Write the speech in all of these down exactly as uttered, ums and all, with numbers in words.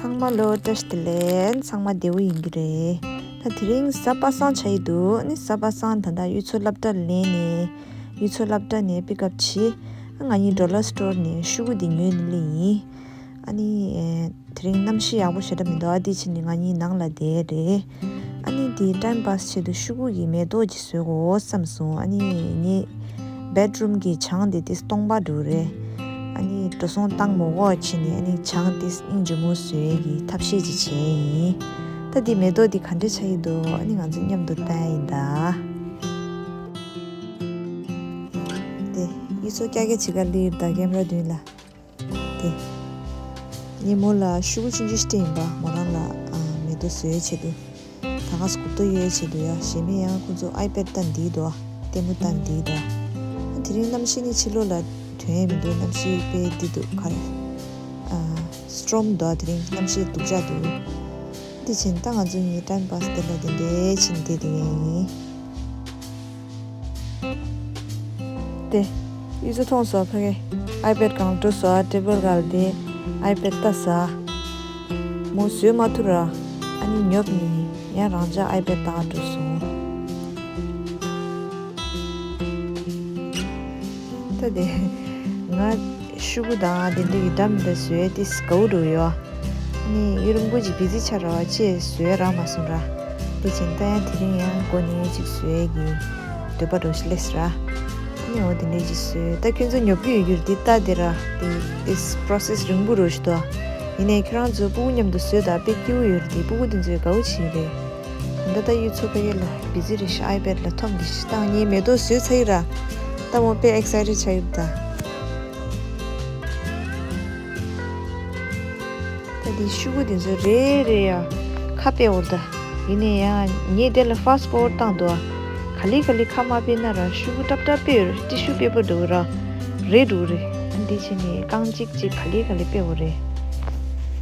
ཚང་མ་ལོ་བཀྲ་ཤིས་བདེ་ལེགས། ཚང་མ་བདེ་བོ་ཡིན་གྱི་རེད། ད་དེ་རིང་གཟའ་པ་སངས་ཆགས་ཡི་འདུག་ཨ་ནི་གཟའ་པ་སངས་ད་ལྟ་གཡུ་མཚོ་སློབ་གྲྭ་ལེན་ནས། གཡུ་མཚོ་སློབ་གྲྭ་ནས་པིག་ཨབ་བྱས། ཨ་ང་གཉིས་ཌོ་ལར་སི་ཊོར་ནས་ཤོག་གུ་འདི་ཉོས་ནས་སླེབས་ཡིན། ཨ་ནི་ཨེ། དེ་རིང་གནམ་གཤིས་ཡག་པོ་ཞེ་དྲག་མི་འདུག་ཨ་དེ་བྱས་ནས་ང་གཉིས་ནང་ལ་བསྡད་རེད། ཨ་ནི་དེ་ཊའིམ་པཱ་སི་ཆེད་དུ་ཤོག་གུ་གི་མེ་ཏོག་ཅིག་བཟོ་དགོས་བསམ་སོང་། ཨ་ནི་ངའི་བེད་རུམ་གྱི་བྱང་དེ་དེ་སྟོང་པ་འདུག་རེད། ཨ་ནི་འགྲོ་སོང་བཏང་མ་དགོས་བྱས་ནས་ཨ་ནི་བྱང་དེ་སྙིང་རྗེ་མོ་བཟོ་ཡས་ཀྱི་ཐབས་ཤེས་ཅིག་བྱས་ཡིན། ད་དེ་མེ་ཏོག་དེ་ག་འདྲ་ཆགས་ཡི་འདུག་ཨ་ནི་ང་ཚོ་མཉམ་དུ་ལྟ་ཡ་ཡིན་ད། དེ་གཡུ་མཚོ་སྐྱ་ཀྱི་ཕྱི་ཁར་སླེབས་ཡོད་ད་ཀེམ་ར་མདུན་ལ། དེ། ངས་མོ་ལ་ཤོག་གུ་ཆུང་ཆུང་ཞིག་སྤྲད་ཡིན་པ། མོ་རང་ལ་ཨ་མེ་ཏོག་བཟོ་ཡའི་ཆེད་དུ། ད་ག་སེ་མགོ་ཏོ་གཡོག་ཡའི་ཆེད་དུ་ཡ། གཞན་མི་ཡང་ཁོ་ཚོ་ཨའི་པེཌ་ལྟ་འདི་འདུག་ལྟད་མོ་ལྟ་འདི་འདུག་དེ་རིང་གནམ་གཤིས་ནི་ཕྱི་ལོགས་ལ་ཐོན་ཡས་མི་འདུག་གནམ་གཤིས་དཔེ་འདི་འདུག་ག་རེ། ཨ་སི་ཊོརམ་འདུག་དེ་རིང་གནམ་གཤིས་སྡུག་ཅག་འདུག་དེ་བྱས་ད་ང་ཚོ་གཉིས་ཊའིམ་པཱ་སི་དེ་ལ་དེ་འདྲའི་བྱས་བསྡད་དེ་ཡིན། དེ། གཡུ་མཚོ་མཐོང་སོང་ཕ་གི། ཨའི་པེཌ་སྒང་འགྲོ་སོང་། ཊེ་བལ་སྒང་དེ་ཨའི་པེཌ་ལྟ་ས། མོ་བཟོས་མ་ཐུབ་ར། ཨ་ནི་ཉོབ་ནི། ཡང་རང་ཅག་ཨའི་པེཌ་ལྟ་འགྲོ་སོང་། ད་དེ། ང་ཤོག་གུ་དང་དེ་འདྲ་གི་འདྲ་མི་འདྲ་བཟོས་ཏེ་དགའ་བོ་འགྲོ་ཡོད། ནི་ཡུ་རིང་པོ་ཅིག་བི་ཛི་ཆགས་ར་བ་ཅེས་བཟོས་རག་མ་སོང་ར། དེ་བྱས་ད་ཡང་དེ་རིང་ཡང་འགོ་ནས་ཅིག་བཟོས་ཀྱི་འདོད་པ་འགྲོ་ཞིག་སླེབས་ར། ནི་འོ་དེ་འདྲས་ཅིག་བཟོས། ད་ཁྱོད་ཚོ་ཉོབ་ཀྱི་ཡོད་རྒྱུ་རེད་འདི་ལྟ་དེ་ར། དེ་དེ་པོ་རོ་སེ་སི་རིང་པོ་འགྲོ་ཞིག་འདུག་ཡིན་ནའི་ཁྱེད་རང་ཚོ་སྤུ་གུ་མཉམ་དུ་བཟོས་ད་དཔེ་སྐྱིད་པོ་ཡོད་རེད། དེ་སྤུ་གུ་དེ་ཚོས་དགའ་བོ་བྱེད་ཀྱི་རེད། ད་ལྟ་གཡུ་མཚོ་ཕ་གི་ལ་བི་ཛི་རེད་ཤག་ཨའི་པེཌ་ལ་འཐོམ་གྱི་ཤག་ད་ངས་མེ་ཏོག་བཟོས་ཚར་ཡིན་ར། ད་མོ་དཔེ་ཨེག་སའི་ཊེཌ་ཆགས་ཡོད་ད། ད་འདི་ཤོག་གུ་འདི་ཚོ་རེ་རེ་ཡ་ཁ་དཔེ་འོར་ད། ཡིན་ནའི་ཡང་ངས་དེ་ལ་ཕཱ་སི་ཊི་ཕོར་ཝར་ཌི་བཏང་འདུག་ག་ལེ་ག་ལེ་ཁ་མ་དཔེ་ན་ར་ཤོག་གུ་ཏབ་ཏབ་དཔེ་ཡོད་རེད། ཊི་ཤུ་པེ་པར་འདུག་ར། རེད་འདུག་རེད། ཨ་འདི་བྱས་ནས་རྐང་གཅིག་གཅིག་ག་ལེ་ག་ལེ་དཔེ་འོར་རེད།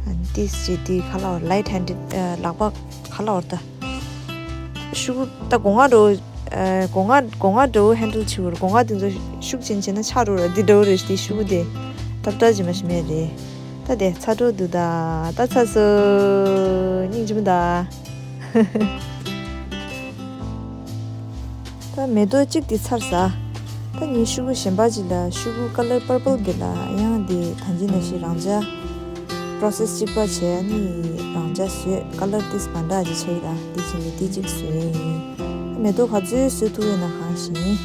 ཨ་འདི་བྱས་དེ་ཁ་ལ་བ་ལའིཊ་ཧེན་ཌེཌ་ལག་པ་ཁ་ལ་བར་ད། ཤོག་གུ་ད་སྒོ་ང་འགྲོ། ཨ་སྒོ་ང་སྒོ་ང་འགྲོ་ཧེན་ཌལ་བྱེད་དགོས་རེད། སྒོ་ང་དེ་ཚོ་ཤུགས་ཆེན་བྱས་ན་ཆག་འགྲོ་རེད། འདི་འགྲོ་རེད། དེ་ཤོག་གུ་དེ་ཏབ་ཏབ་བྱེད་མ་ཤེས་མེད་རེད། ད་དེ་ཚ་འགྲོ་འདུག་ད་ད་ཚ་སོ་སྙིང་རྗེ་མོ་ད། ད་མེ་ཏོག་གཅིག་དེ་ཚར་ས། ད་ངས་ཤོག་གུ་གཞན་པ་ཅིག་ལ་ཤོག་གུ་ཀ་ལར་པར་པལ་དེ་ལ་ཡང་དེ་ད་གིན་ནང་བཞིན་རང་འཇགས་པོ་རོ་སེ་སི་གཅིག་པ་བྱས་ནི་རང་འཇགས་བཟོས། ཀ་ལར་ཏིས་མ་འདྲ་ཅིག་ཆགས་ཡིན་ལ་དེ་བྱས་ནས་དེ་གཅིག་བཟོས་ཡིན། མེ་ཏོག་ག་ཚོད་བཟོས་ཐུབ་ཡོད་ན་གང་ཞིག་ཡིན།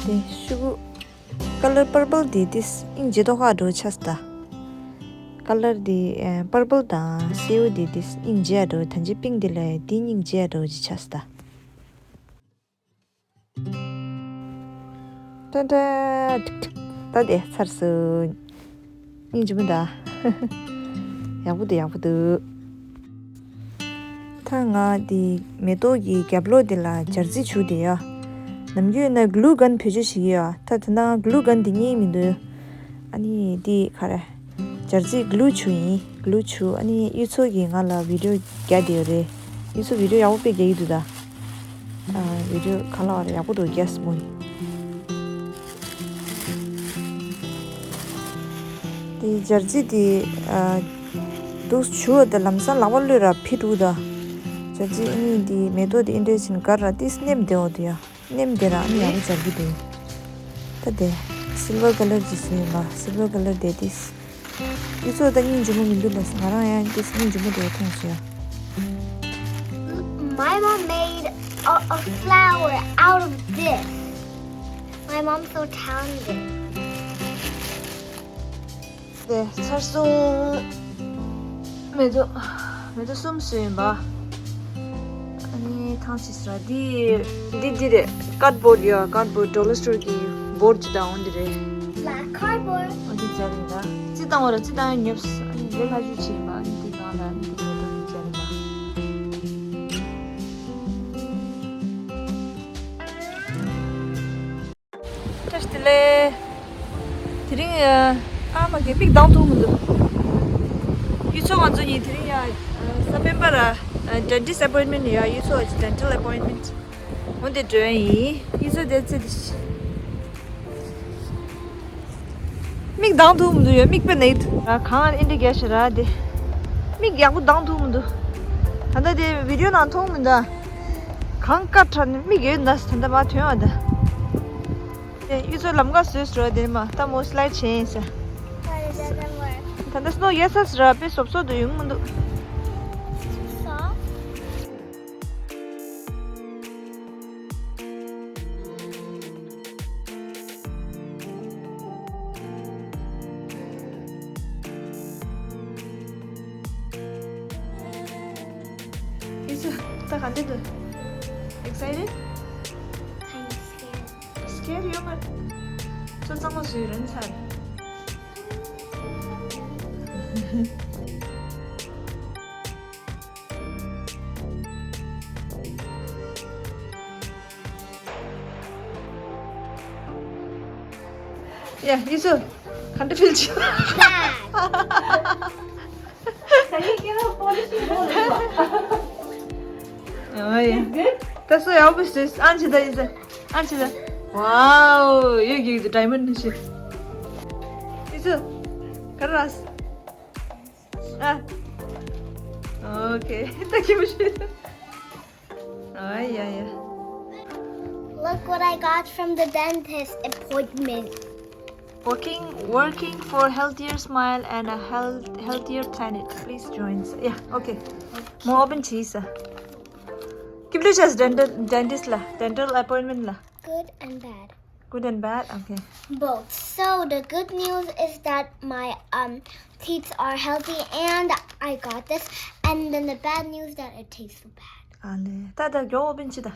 དེ་ཤོག་གུ་ཀ་ལར་པར་པལ་དེ་ཏིས་སྙིང་རྗེ་མདོག་ཁ་འགྲོ་ཆགས་སོང་ད། ཀ་ལར་དེ་ཨ་པར་པལ་དང་སེའུ་དེ་ཏིས་སྙིང་རྗེ་འགྲོ། ད་གིན་པིང་དེ་ལ་དེ་སྙིང་རྗེ་འགྲོ་ཅིག་ཆགས་སོང་ད། ཏན་ཏན་ཏིག་ཏིག་ད་དེ་ཚར་སོང་། སྙིང་རྗེ་མོ་ད། ཡག་པོ་འདུག་ཡག་པོ་འདུག་ད་ང་དེ་མེ་ཏོག་གི་རྒྱབ་ལོགས་དེ་ལ་སྦྱར་རྩི་བྱུགས་དེ་ཡ། ནམ་རྒྱུན་ན་གླུ་གན་བེད་སྤྱོད་བྱེད་ཀྱི་ཡ། ད་དེ་ན་གླུ་གན་དེ་རྙེད་མི་འདུག་ཨ་ནི་དེ་ག་རེ། སྦྱར་རྩི་གླུ་བྱུགས་ཡིན། གླུ་བྱུགས། ཨ་ནི་གཡུ་མཚོ་གིས་ང་ལ་བི་ཌི་ཡོ་རྒྱག་བསྡད་ཡོད་རེད། གཡུ་མཚོ་བི་ཌི་ཡོ་ཡག་པོ་དཔེ་རྒྱག་གི་འདུག་ད། ཨ་བི་ཌི་ཡོ་ག་ལ་བ་རེད། ཡག་པོ་འདུག་རྒྱག་སྲིད་མོ་ཡིན། དེ་སྦྱར་རྩི་དེ་ཨ་འདུག་བྱུགས་དེ་ལམ་སང་ལག་པ་གློད་ར་ཕི་འདུག་ད། སྦྱར་རྩི་ཨ་ནི་དེ་མེ་ཏོག་དེ་ཨིན་ཏྲེ་ཆིན་ག་ར་ཏིས་ནེམ་དེ་འོ་དེ་ཡ། ནེམ་དེ་ར་ཨ་ནི་ཡག་པོ་སྦྱར་གི་འདུག་ད་དེ་སིལ་ཝར་ཀ་ལར་གྱི་བཟོས་ཡིན་པ། སིལ་ཝར་ཀ་ལར་དེ་ཏིས། འདི་ཚོ་ད་སྙིང་རྗེ་མོ་མི་འདུག་ལ། ང་རང་ཡང་ཏིས་སྙིང་རྗེ་མོ་དེ་མཐོང་སོང་ཡ། My mom made a, a flower out of this. My mom's so talented. དེ་ཚར་སོང་། མེ་ཏོག་མེ་ཏོག་གསུམ་བཟོས་ཡིན་པ། ཨ་ནི་ཐང་ཆད་སོང་། འདི་འདི་འདི་རེད། ཀར་ཌི་བོར་ཌི་ཡ། ཀར་ཌི་བོར་ཌི། ཌོ་ལར་སི་ཊོར་གྱི་བོར་ཌི་ཅིག་དང་འོ་འདི་རེད། Black cardboard. འོ་འདི་སྦྱར་རེད་ད། རྩི་བཏང་བ་ར་རྩི་བཏང་ཡ་ཉོབ་སོང་། ཨ་ནི་ལས་སླ་བཅོས་བྱས་ཡིན་པ། ཨ་ནི་འདི་ནང་ལ་ཨ་ནི་འདི་མེ་ཏོག་འདི་སྦྱར་རེད་ད། བཀྲ་ཤིས་བདེ་ལེགས། དེ་རིང་ཨ་མ་གི་པིག་བཏང་ཐུབ་མི་འདུག་གཡུ་མཚོ་ང་ཚོ་གཉིས་དེ་རིང་ཡ་ས་པན་པ་ར་ཌེན་ཊིསི་ཨེ་པོའིན་མེན་ཊི་ཡ། གཡུ་མཚོ་ཨ་ཅི་ཌེན་ཊལ་ཨེ་པོའིན་མེན་ཊི་འོ་དེ་འགྲོ་ཡ་ཡིན། གཡུ་མཚོ་དེ་ཚེ་དེ་ཤི། མིག་གདངས་ཐུབ་མི་འདུག་ཡོད། མིག་དཔེ་ནས་འདུག་ར། གངས་ཨ་ནི་འདྲ་རྒྱག་ཤི་ར་དེ། མིག་ཡག་པོ་གདངས་ཐུབ་མི་འདུག་ད་ལྟ་དེ་བི་ཌིའོ་ནང་མཐོང་མི་འདུག་གངས་དཀར་དྲགས་ནས་མིག་ཡོད་ན་ད་ལྟ་མ་ཐོན་བ་ད། དེ་གཡུ་མཚོ་ལམ་ཁ་བཟོས་སོ་དེ་མ་ད་མོ་སི་ལའེ་ཌི་བྱས་ཡིན་ས། ད་ལྟ་སི་ནོ་ཡོད་ས་སི་ར་དཔེ་སོབ་སོབ་འདུག་ཡོང་མི་འདུག་ཡུ་མཚོ་ད་ག་འདྲ་འདུག Excited? Kind of scared. Scared ཡོད་མ་རེད། ཁྱོད་གཙང་མ་བཟོས་རན་ཚར། ཡ། ཡུ་མཚོ། ག་འདྲ་ཕིལ་བྱེད། ཨོ་ཡ། ད་སོ་ཡག་པོ་ཞིག་ཨང་ཆི་ད་ཡུ་མཚོ། ཨང་ཆི་ད། ཝའོ། ཡོད་གི་ཡོད་གི་ཌའི་མོན་ཌི་ནི་ཤི། ཡུ་མཚོ། ག་རེ་རེད། ཨ། ཨོ་ཁེ། ད་ཁྱི་མོ་ཤི། ཨ་ཡ་ཡ། Look what I got from the dentist appointment. Working, working for healthier smile and a health, healthier planet. Please join. Yeah, okay. མོ་ཨོ་པན་བྱས་ས། སྐྱིད་པོ་བྱས། ཌེན་ཊལ། ཌེན་ཊིསི་ལ་ཌེན་ཊལ་ཨེ་པོའིན་མེན་ཊི་ལ། Good and bad. Good and bad. Okay. Both. So the good news is that my um teeth are healthy and I got this, and then the bad news that it tastes so bad. ཨ་ལེ། ད་ད་མགྱོགས་པོ་ཕྱིན་ད།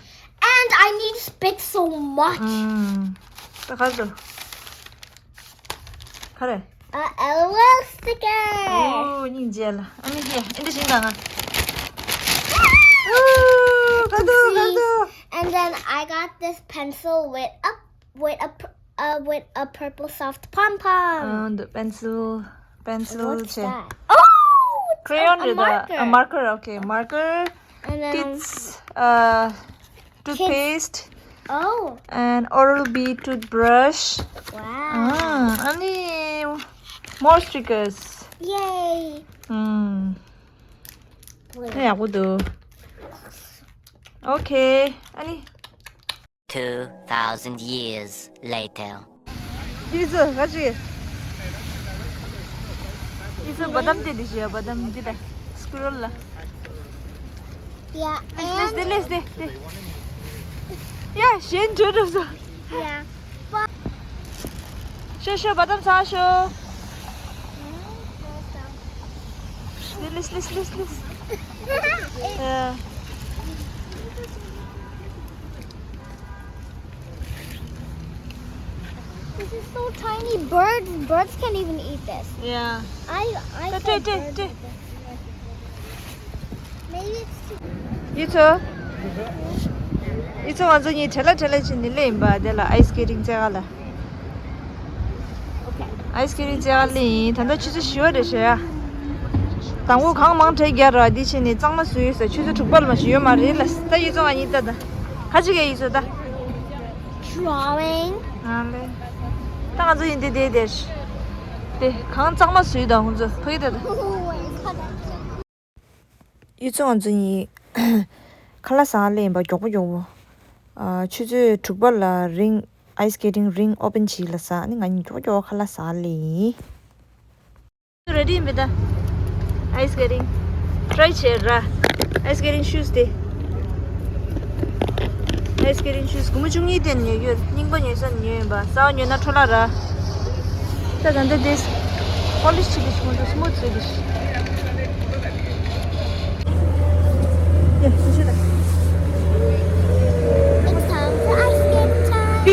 And I need spit so much. ཨུམ། ད་ག་ཚོད། ག་རེ། A L O L sticker. ཨོ། སྙིང་རྗེ་ལ། ཨ་ནི་དེ་ཨེ་འདྲ་ཞིག་དང་ང་། ཨོ། ག་དུ་ག་དུ། And then I got this pencil with a with a pr- uh, with a purple soft pom pom. And pencil, pencil. What's that? Oh, it's a, a marker. Crayon རེད་ད། A marker, okay, marker. And then kids, uh, toothpaste. Oh. And Oral B toothbrush. Wow. ཨ་ནི་more stickers. Yay. ཨུམ། ཡག་པོ་འདུག Okay. ཨ་ནི། Two thousand years later. ཡུ་མཚོ་ག་ཅི། ཡུ་མཚོ་བ་དམ་དེ་འདི་ཞིག་བ་དམ་འདི་ད། སྐུ་རོལ་ལ། Yeah, and ལེས་ཏེ་ལེས་ཏེ་ལེས་ཏེ། ཡ་གཞན་འགྲོ་འགྲོ་སོ། Yeah. ཤོ་ཤོ་བ་དམ་ཚ་ཤོ། ལེས་ལེས་ལེས་ལེས། ཡ། This is so tiny. Birds, birds can't even eat this. Yeah. I, I said birds eat this. Maybe it's too. ཡུ་མཚོ། ཡུ་མཚོ་ང་ཚོ་གཉིས་བྲེལ་ལ་བྲེལ་ལ་ཕྱིན་ནས་སླེབས་ཡིན་པ་དེ་ལ་ice skating རྩེད་ག་ལ། Ice skating རྩེད་ག་སླེབས་ཡིན། ད་ལྟ་ཆུ་ཚོད་བཞི་པ་རེད་ཤག་དང་པོ་གངས་མང་དྲགས་རྒྱག་ར་འདི་བྱས་ནས་གཙང་མ་བཟོས་ཡོད་ས། ཆུ་ཚོད་དྲུག་པ་ལ་མ་ཞིག་ཡོད་མ་རེད་ལ། ད་ཡུ་མཚོ་ང་གཉིས་ལྟ་ད། ག་ཅི་གས་ཡུ་མཚོ་ད། Drawing. ཨ་ལེ། ད་ང་ཚོ་ཡིན་དེ་དེ་དེ། དེ་གངས་གཙང་མ་བཟོས་ད་ཁོང་ཚོ་ཕ་གི་ད་ད། ཡུ་མཚོ་ང་ཚོ་གཉིས་ཁ་ལག་ཟ་ག་སླེབས་ཡིན་པ་མགྱོགས་པོ་མགྱོགས་པོ། ཨ། ཆུ་ཚོད་དྲུག་པ་ལ་རིང་ice skating rink open བྱེད་ལ་ཟ། ཨ་ནི་ང་གཉིས་མགྱོགས་མགྱོགས་ཁ་ལག་ཟ་སླེབས་ཡིན། Ready ཡིན་པས་ད། Ice skating try བྱེད་ར། Ice skating shoes དེ། Ice skating shoes སྒོར་མོ་བཅུ་གཉིས་སྟེར་ཉོས་ཡོད། རྙིང་པ་ཉོས་ས་ཉོས་ཡིན་པ། གསར་པ་ཉོས་ན་འཕྲོ་བརླག་ར། ད་ད་འདི་དེ་polish བྱེད་དེ་ཞིག་མ་འགྲོ་smooth བྱེད་དེ་ཞིག It's time for ice skating time. ད་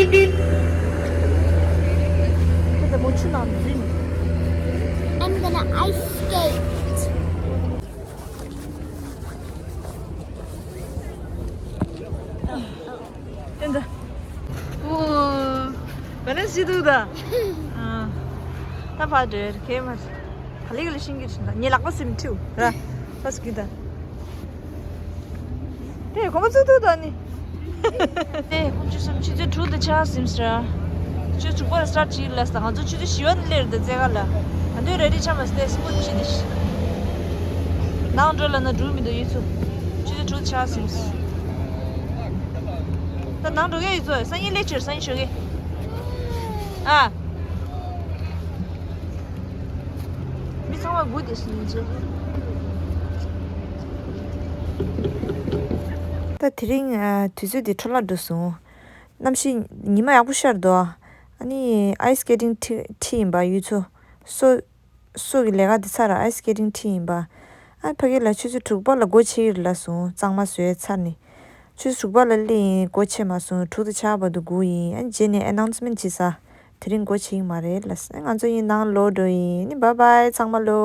ད་མོ་ཆུ་ནང་ནས་རིན། I'm gonna ice skate. ཨོ། བེ་ལེན་སི་ཞིག་འདུག་ད། ཨ། ད་ཕར་འགྲོ་གལ་མ། ག་ལེ་ག་ལེ་ཤིང་གི་ཤིང་ད། ངའི་ལག་པ་སིམ་ཐིའུ་ར། ཧོ་སི་ཀི་ད། དེ་ཁོང་ཚོ་འདུག་ད་ནི། དེ་ཁོང་ཚོ་སུམ་ཆུ་ཚོད་དྲུག་དང་ཕྱེད་ཀ་སིམ་སི་ར། ཆུ་ཚོད་དྲུག་པ་ལ་སི་ཊར་བྱེད་ལ་ས། ང་ཚོ་ཆུ་ཚོད་བཞི་པ་ནས་སླེབས་རེད་ད་རྩེ་ཁ་ལ། ང་ཚོས་རེ་ཌི་ཆགས་མ་སྟེ་སི་མུ་ཐི་བྱེད་དེ། ནང་འགྲོ་ལ་ན་འགྲོ་མི་འདུག་ཡུལ་ཚོ། ཆུ་ཚོད་དྲུག་ཆགས་ཟིན། ད་ནང་འགྲོ་གི་ཡུལ་ཚོ་སང་ཉིན་སླེབས་ཕྱིར་སང་ཉིན་ཞོགས་ཀས། ཨ། མི་ཚང་མ་སྒུག་བསྡད་ཤག་ཡུལ་ཚོ། ད་དེ་རིང་ཨ་དུས་ཚོད་འདི་འཕྲོ་བརླག་འགྲོ་སོང་། གནམ་གཤིས་ཉི་མ་ཡག་པོ་ཤར་འདུག་ཨ་ནི་ཨའི་སི་སི་ཀེ་ཊིང་ཁྲིད་ཁྲིད་ཡིན་པ་ཡུལ་ཚོ། སོ་སོ་གི་ལས་ཀ་འདི་ཚར་ཨའི་སི་སི་ཀེ་ཊིང་ཁྲིད་ཡིན་པ། ཨ་ཕ་གི་ལ་ཆུ་ཚོད་དྲུག་པ་ལ་སྒོ་ཕྱེ་གི་རེད་ལབ་སོང་གཙང་མ་བཟོས་ཚར་ནས། ཆུ་ཚོད་དྲུག་པ་ལ་སླེབས་ཡིན། སྒོ་ཕྱེ་མ་སོང་། དྲུག་དང་ཕྱེད་པ་དུ་སྒུག་ཡིན། ཨ་རྗེས་ནས་ཨ་ནའུན་སི་མེན་ཊི་བྱེད་ས། དེ་རིང་སྒོ་ཕྱེ་གི་མ་རེད་ལབ་སོང་། ང་ཚོ་ཡིན་ནང་ལོག་འགྲོ་ཡིན། ཨ་ནི་བྷའི་བྷའི་ཚང་མ་ལོ།